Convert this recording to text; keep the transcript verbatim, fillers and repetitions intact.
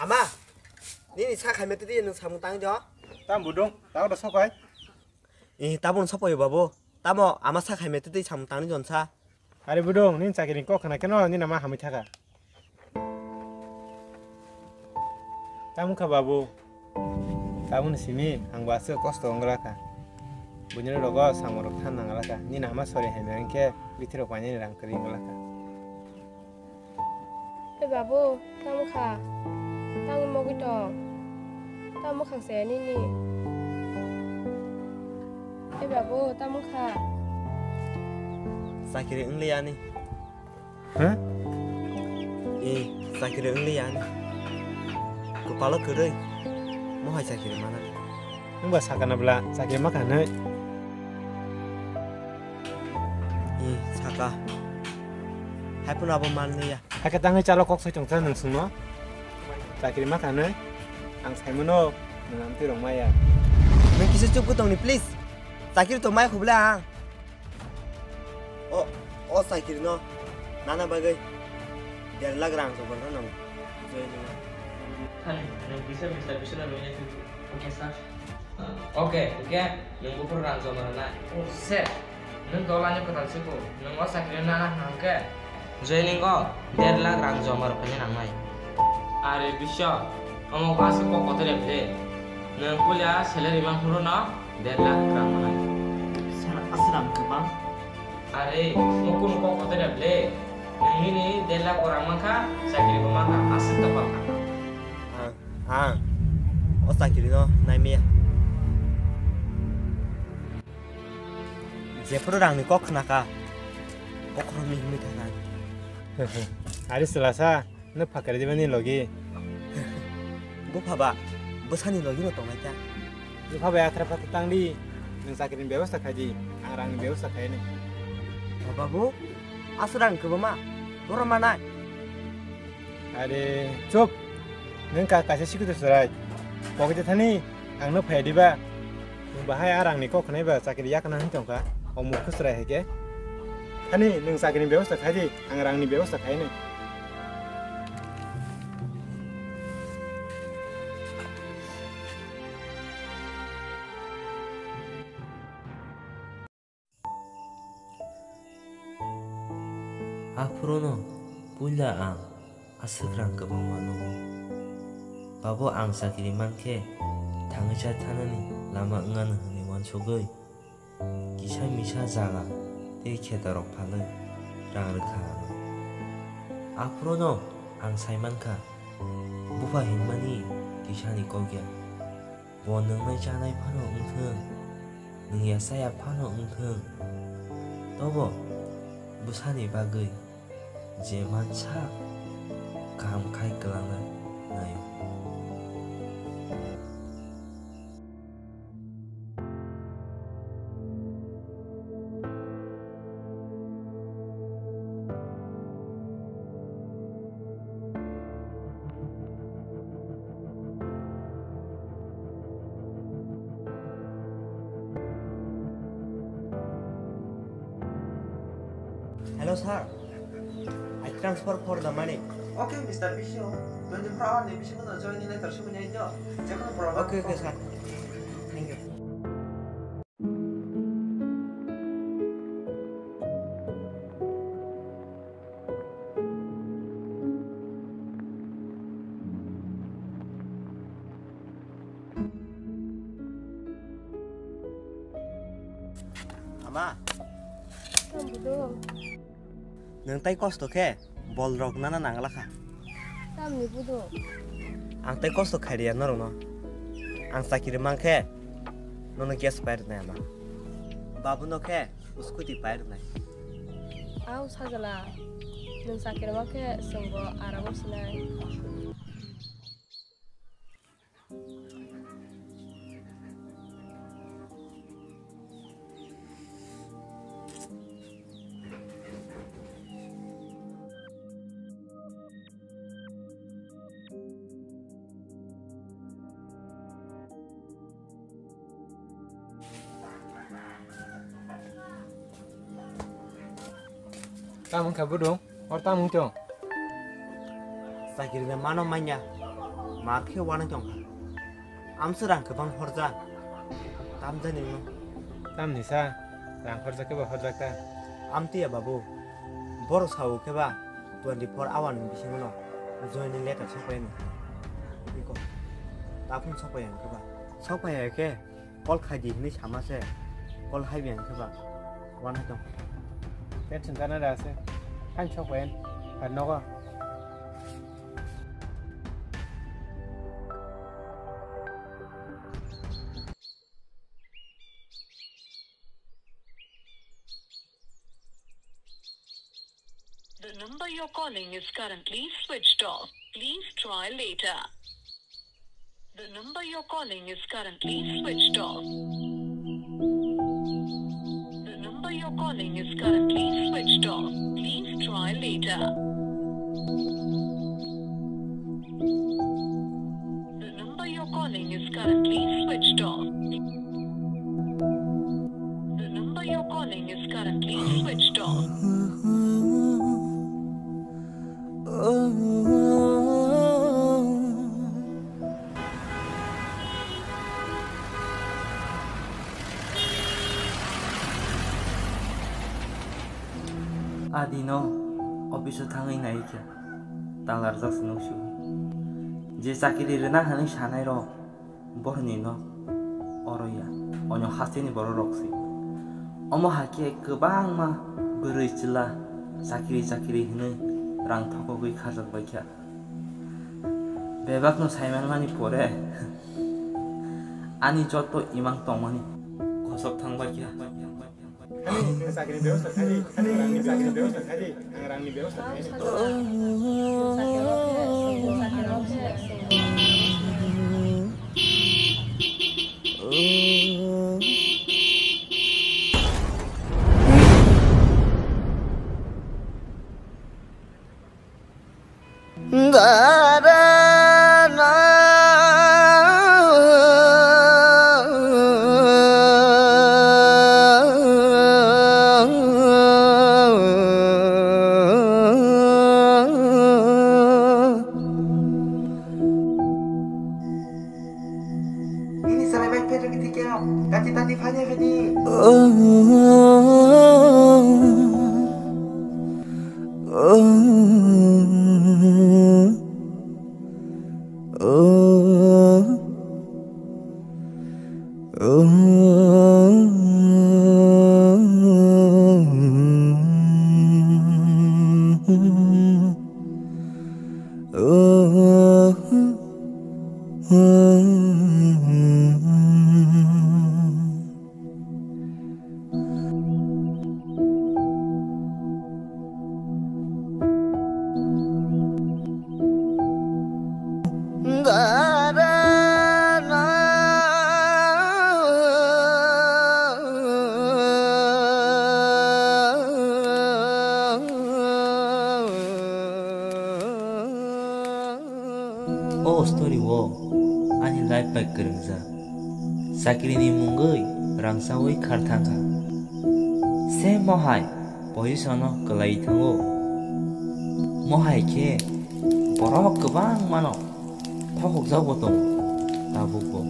Ama, nini sa khaimete di nwng samung tang jo. Tam budung, tao da sokai. Eh, tabung sopai babu. Tamo ama sa khaimete di samung tang jon sa. Are budung, nini chakiri kok khna keno nini ama hamwi thaka. Tamo kha babu. Tamoni simi ang bo aswk kosto wng lakha. Buini rogo samung rok than nang lakha. Nini ama sori hai meng khe bithi rok painani rang kwrwi wng lakha. Hei babu, tamo kha? Tamo mogwi tong? Tamo khang se nini? Hei babu, tamo kha? Chakiri wng liya ani. Ha? Eh, chakiri wng liya ani. Kupalo kwrwi. Mohai chakiri manani. Nwng ba sakana bla chakiri ma kha nai. Eh, saka. Hai phano abo man liya. Hakhe tangwi chalo kok soi tongsa nwng sungno. Chakiri ma kha nai. Ang saimano nwng amtwi rong maya. Nwng kisa chup tongni please. Chakiri to mai khubla ang. O, o sakiri no nana bagwi der lakh rang jogor no nango. Joining. Thani, nwng kisa misa bisala rwya khe. Okay, sir. Okay, okay. Nwng buphuru rang joma rwnai. Oh, sir. Nwng dolani kwtal siko. Nwng o sakiri no nana hwnkhe. Joining o der lakh rang joma rwphani nangnai. Are bisyo, omo aswk kok kotor ya ble. Nwng puila salary man phuru no der lakh rang manai. Sir, aswk rang kwbang. Are, mukunu kok kotor ya ble. Nwng nini der lakh rang mankha, chakiri bo mankha, aswk topal kha. Ang, ang, o chakiri no naimaya. Jephuru rangni kok khnakha, bokhorokni himwi thangkha. Are chwlasa, nwng phakarjabani logi. Bupha ba, bwsani logi no tongnai ta. Bupha bai athra phatha tangdi, nwng chakrini bebosta khaidi, ang rangni bebosta khainai. Babu, aswk rang kwbangma, boro manai. Are, chup! Nwng ka kaisa sikito chwrai. Pokite thani, ang no phai diba? Nwng bahai a rangni kok khnai ba chakiri yakna hwn tongkha. O murkhu chwrai hai khe. Thani, nwng chakrini bebosta khai di, ang rangni bebosta khai nai. Aphuruno puila ang aswk rang kwbangma nugo. Babo ang chakiri mankhe thangwi cha thanani lama wngnani hwnwi uansugwi kisa misa jaga tei khetorok phalwi rang rwkha ano. Aphuruno ang sai mankha, bupha hinmani kisani kok ya. Bo nwngnai chanai phano wngthwng, nwngya chaya phano wngthwng, tobo bwsani bagwi je mansa kaham khai kwlangna naio. Hello, sir. I transfer for the money. Okay, Mister Bisio. Twenty-four hour ni bisingo no joining letter sumui nai no. Jekono problem. Okay, okay, sir. Thank you. Ama. Tamo do? Nwng tai kosto khe bol rok nana nangla kha. Tamni budo? Ang tai kosto khairiya norokno. Ang chakiri mankhe nono gas pai rwnai ama. Babuno khe scooty pai rwnai. Au sajala, nwng chakiri mankhe chwngbo aramo sinai. Tamo wngkha budung, hor tamo wngtong. Chakiri da mano manya. Mar khe uanai tongkha. Amsa rang kwbang horjak. Tamjani no. Tamni sa, rang horjak khe ba horjak ta. Amtiya babu, borok sao khe ba twenty four hour ni bisingo no join ni letter sokpai no. Iko. Taphung sokpai ang khe ba. Sokpai ya khe, call khai di hinwi sama se. Call hai bi ang khe ba. Uanai tong. Tension jana da se. Hain sokpai an. Har nogo. The number you're calling is currently switched off. Please try later. The number you're calling is currently switched off. The number you're calling is currently switched off. Please try later. The number you're calling is currently switched off. The number you're calling is currently switched off. Adi no office o thangwi nai khe. Talarjak se nuksu. Je chakiri rwna hwnwi sanai rok boroni no oro ya, onyo hasteni borok rok se. Omo hakhe kwbangma bwrwi chwla chakiri chakiri hwnwi rang thokogwi kharjak bai kha. Bebak no saimanmani pore ani joto imang tongmani kosok thang bai kha. Ani sakni bebosta khadi, ani rangni sakni bebosta khadi, ang rangni bebosta khadi. Ini sarai bai phe rwgwi thikya, kati tani phanya phedi. O story o ani life bai kwrwngjak. Chakrini mungwi rangchawi khar thangkha. Se mohai position o kwlai thango. Mohai khe borok kwbangmano thokhokjak bo tongo. Tabukbo